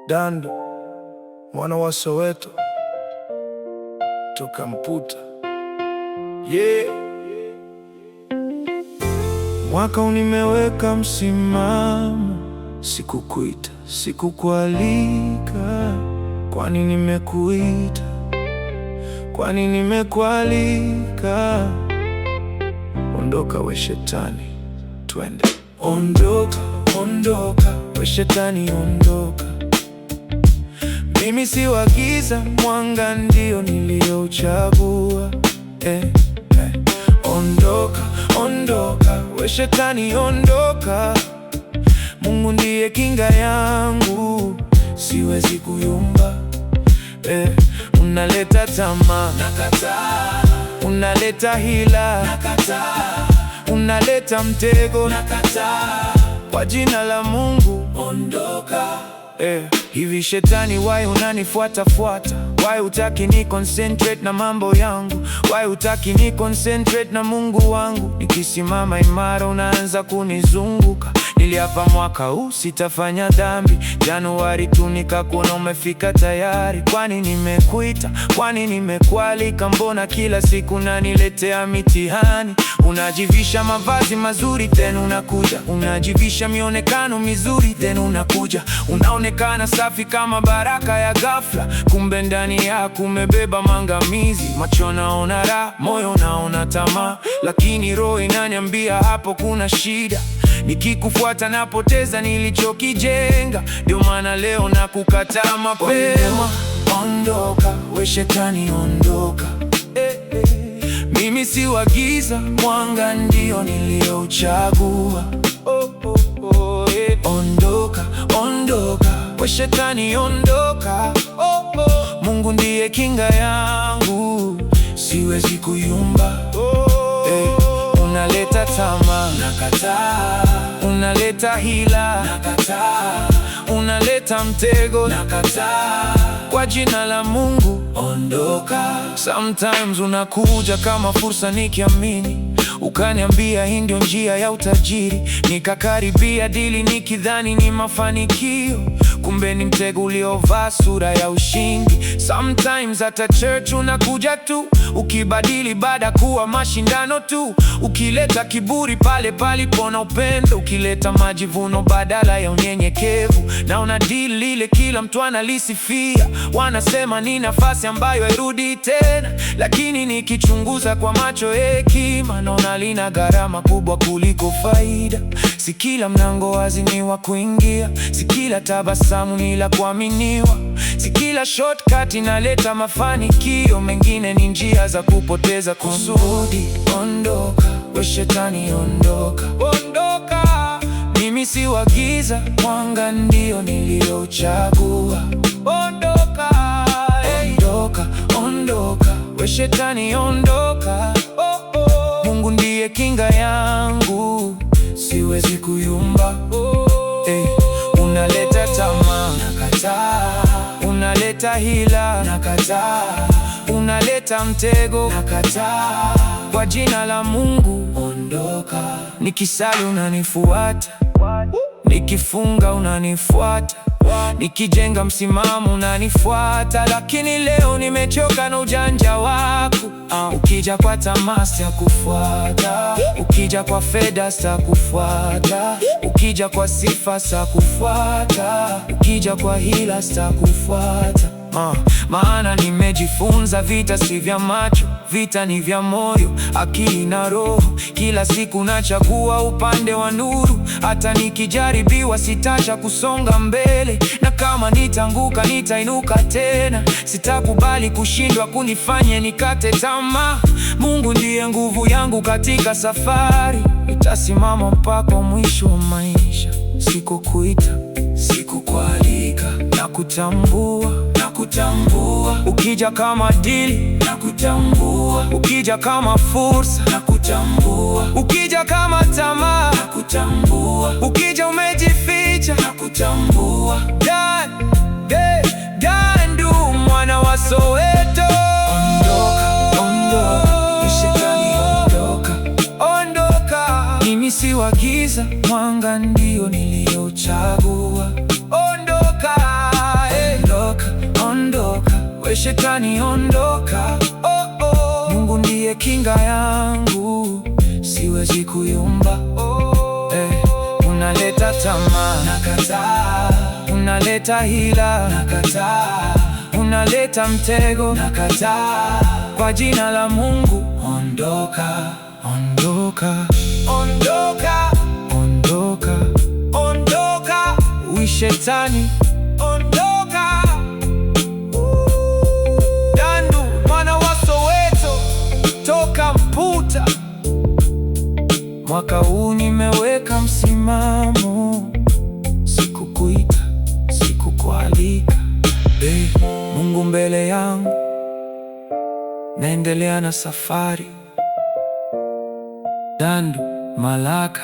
Dandu mwana wa Soweto toka Mputa, yeah. Mwaka nimeweka msimamo, sikukuita, sikukualika. Kwani nimekuita? Kwani nimekualika? Ondoka we shetani, twende. Ondoka, ondoka we shetani, ondoka. Mimi si wa giza, mwanga ndio niliochagua. Eh, eh. Ondoka, ondoka we shetani, ondoka. Mungu ndiye kinga yangu, siwezi kuyumba. Eh, unaleta tamaa, nakataa. Unaleta hila, nakataa. Unaleta mtego, nakataa. Kwa jina la Mungu, ondoka. Eh, hivi shetani, why unanifuata fuata? Why hutaki ni concentrate na mambo yangu? Why hutaki ni concentrate na Mungu wangu? Nikisimama imara unaanza kunizunguka. Niliapa mwaka huu sitafanya dhambi, Januari tu nikakuona umefika tayari. Kwani nimekuita? Kwani nimekualika? Mbona kila siku unaniletea mitihani? Unajivisha mavazi mazuri then unakuja, unajivisha mionekano mizuri then unakuja, unaonekana safi kama baraka ya ghafla, kumbe ndani yako umebeba maangamizi. Macho naona raha, moyo naona tamaa, lakini roho inaniambia hapo kuna shida. Nikikufuata napoteza nilichokijenga, ndio maana leo nakukataa mapema. Ondoka we shetani, ondoka. Eh, eh. Mimi si wa giza, mwanga ndio niliochagua. Oh, oh, oh, eh. Ondoka, ondoka we shetani, ondoka. Oh, oh. Mungu ndiye kinga yangu, siwezi kuyumba. Oh, eh. Unaleta tamaa, nakataa. Unaleta hila, nakataa. Unaleta mtego, nakataa. Kwa jina la Mungu, ondoka. Sometimes unakuja kama fursa nikiamini, ukaniambia hii ndio njia ya utajiri. Nikakaribia dili nikidhani ni mafanikio, kumbe ni mtego uliovaa sura ya ushindi. Sometimes hata church unakuja tu, ukibadili ibada kuwa mashindano tu, ukileta kiburi pale palipo na upendo, ukileta majivuno badala ya unyenyekevu. Naona deal lile kila mtu analisifia, wanasema ni nafasi ambayo hairudi tena, lakini nikichunguza kwa macho ya hekima naona lina gharama kubwa kuliko faida. Si kila mlango wazi ni wa kuingia, si kila tabasamu ni la kuaminiwa, si kila shortcut inaleta mafanikio, mengine ni njia za kupoteza kusudi. Ondoka we shetani, ondoka, ondoka. Mimi si wa giza, mwanga ndio niliochagua. Ondoka, hey. Ondoka, ondoka we shetani, ondoka. Oh, oh. Mungu ndiye kinga yangu, siwezi kuyumba. Oh. Hey. Unaleta tamaa, nakataa. Unaleta hila, nakataa. Unaleta mtego, nakataa. Kwa jina la Mungu, ondoka. Nikisali unanifuata, nikifunga unanifuata, nikijenga msimamo unanifuata, lakini leo nimechoka na ujanja wako. Ukija kwa tamaa sitakufuata, ukija kwa fedha sitakufuata, ukija kwa sifa sitakufuata, ukija kwa hila sitakufuata. Maana nimejifunza vita si vya macho, vita ni vya moyo, akili na roho. Kila siku nachagua upande wa nuru, hata nikijaribiwa sitacha kusonga mbele, na kama nitaanguka nitainuka tena. Sitakubali kushindwa kunifanye nikate tamaa. Mungu ndiye nguvu yangu katika safari, nitasimama mpaka mwisho wa maisha. Sikukuita, sikukualika, nakutambua, nakutambua. Ukija kama dili, nakutambua. Ukija kama fursa, nakutambua. Ukija kama tamaa, nakutambua. Ukija umejificha, nakutambua. Dan, de, Dandu mwana wa Soweto. Ondoka, ondoka, shetani ondoka, ondoka. Mimi si wa giza, mwanga ndio niliochagua. Ondoka, Shetani ondoka. Oh, oh. Mungu ndiye kinga yangu, siwezi kuyumba. Eh, unaleta tamaa, nakataa. Unaleta hila, nakataa. Unaleta mtego, nakataa. Kwa jina la Mungu, ondoka, ondoka, ondoka, ondoka, ondoka, we shetani, ondoka. Dandu mwana wa Soweto toka Mputa, mwaka huu nimeweka msimamo, sikukuita, sikukualika. Be, Mungu mbele yangu, naendelea na safari. Dandu Malaka.